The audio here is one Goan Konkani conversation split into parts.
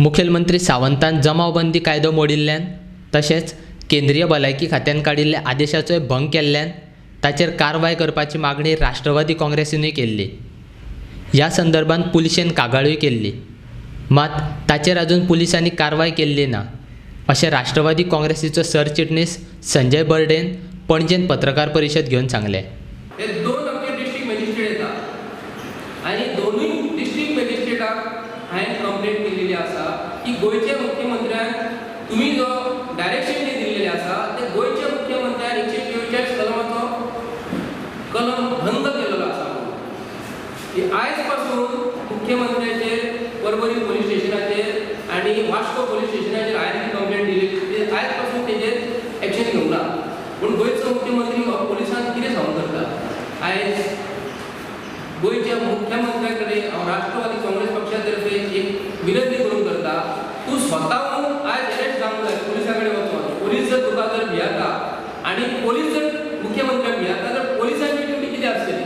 मुखेलमंत्री सावंतान जमावबंदी कायदो मोडिल्ल्यान तशेंच केंद्रीय भलायकी खात्यान काडिल्ल्या आदेशाचोय भंग केल्ल्यान ताचेर कारवाय करपाची मागणी राष्ट्रवादी काँग्रेसीनूय केल्ली. ह्या संदर्भात पुलिशेन कागाळूय केल्ली, मात ताचेर अजून पुलिसांनी कारवाय केल्ली ना अशें राष्ट्रवादी काँग्रेसीचो सरचिटणीस संजय बर्डेन पणजेन पत्रकार परिशद घेवन सांगलें. हे दोन आमचे डिस्ट्रिक्ट मॅजिस्ट्रेट येता आनी दोनूय डिस्ट्रिक्ट मॅजिस्ट्रेटाक हांवें कंप्लेंट केलेली आसा की गोंयच्या मुख्यमंत्र्यान तुमी जो डायरेक्शन जे दिल्लेलें आसा ते गोंयच्या मुख्यमंत्र्यान 144 कलमाचो कलम भंग केलेलो आसा. की आयज पासून मुख्यमंत्र्याचेर पर्वरी पोलीस स्टेशनाचेर आनी वास्को पोलीस स्टेशनाचेर हांवें कंप्लेंट दिली, आयज पासून तेजेर एक्शन घेवंक ना. पूण गोंयचो मुख्यमंत्री पोलिसांक कितें सांगूंक करता? आयज गोंयच्या मुख्यमंत्र्या कडेन हांव राष्ट्रवादी काँग्रेस पक्षा तर्फे एक विनंती करूंक करता, तूं स्वताहून आयज अरेस्ट जावंक जाय, पुलिसां कडेन वचोन. पोलीस जर तुका जर भियेता आनी पोलीस जर मुख्यमंत्र्याक भियेता तर पोलिसांची ड्युटी कितें आसतली?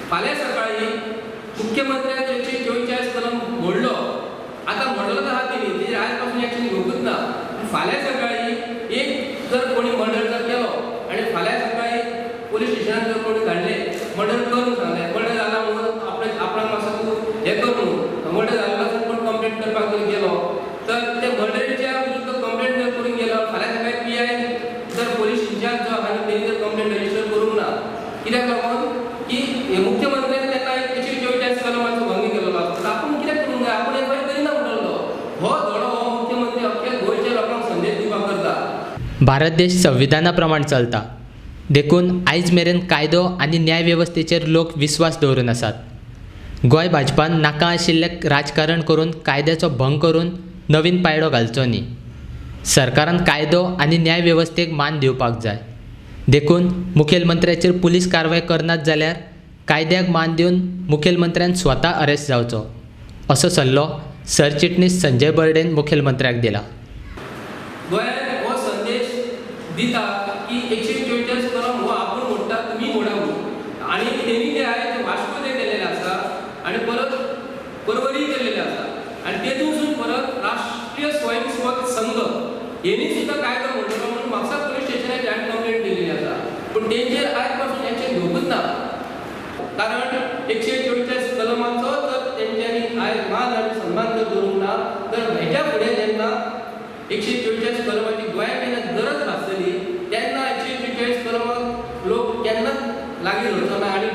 फाल्यां सकाळीं मुख्यमंत्र्यान 144 कलम मोडलो, आतां मोडलो तर आहा तेणी, तेजेर आयज पासून एक्शन घेवंकूच ना. फाल्यां सकाळीं एक जर कोणी मर्डर जर केलो आनी फाल्यां सकाळीं पोलीस स्टेशनान जर कोणी धाडले मर्डर कर म्हणून सांगलें, मर्डर जाला म्हणून आपणाक मातसो तूं हें कर म्हणून, मर्डर जाल्लो आसून कोण कंप्लेंट करपाक जर गेलो तर ते मर्डरीच्या विरुद्ध कंप्लेंट जर करून गेलो, फाल्यां सकाळीं पी I जर पोलीस इन्चार्ज जो आहा तेणी जर कंप्लेंट रजिस्टर करूंक ना, कित्याक लागून की मुख्यमंत्र्यान तेका 144 कलमाचो भंग केलेलो आसा, आपूण कित्याक करूंक जाय? आपूण एफआयआर करिना म्हणटलो. हो धडो हो मुख्यमंत्री अख्ख्या गोंयच्या लोकांक संदेश दिवपाक करता. भारत देश संविधाना प्रमाण चलता, देखून आयज मेरेन कायदो आनी न्याय वेवस्थेचेर लोक विस्वास दवरून आसात. गोंय भाजपान नाका आशिल्लें राजकारण करून कायद्याचो भंग करून नवीन पायडो घालचो न्ही. सरकारान कायदो आनी न्याय वेवस्थेक मान दिवपाक जाय. देखून मुखेलमंत्र्याचेर पुलीस कारवाय करनात जाल्यार कायद्याक मान दिवन मुखेलमंत्र्यान स्वता अरेस्ट जावचो असो सल्लो सरचिटणीस संजय बर्डेन मुखेलमंत्र्याक दिला. गोंयांत हो संदेश दिता की 144 कलम हो आपूण मोडटा, तुमी मोडा म्हणून. आनी तेणी जे आहे ते वास्को जे केलेले आसा आनी परत पर्वरी केलेले आसा आनी तेतूंतसून परत राष्ट्रीय स्वयंसेवक संघ हेणी सुद्दां कायदो मोडलो म्हणून म्हापसा पोलीस स्टेशनाचेर हांवें कंप्लेंट दिलेली आसा, पूण तेंचेर आयज पासून एक्शन घेवंकूच ना. कारण 144 कलमाचो जर तेंच्यांनी आयज मान आनी सन्मान जर दवरूंक ना तर हेच्या फुडें जेन्ना 144 कलमाची गोंयांत जेन्ना गरज भासतली तेन्ना 144 कलमाक लोक केन्नाच लागीं धरचो ना आनी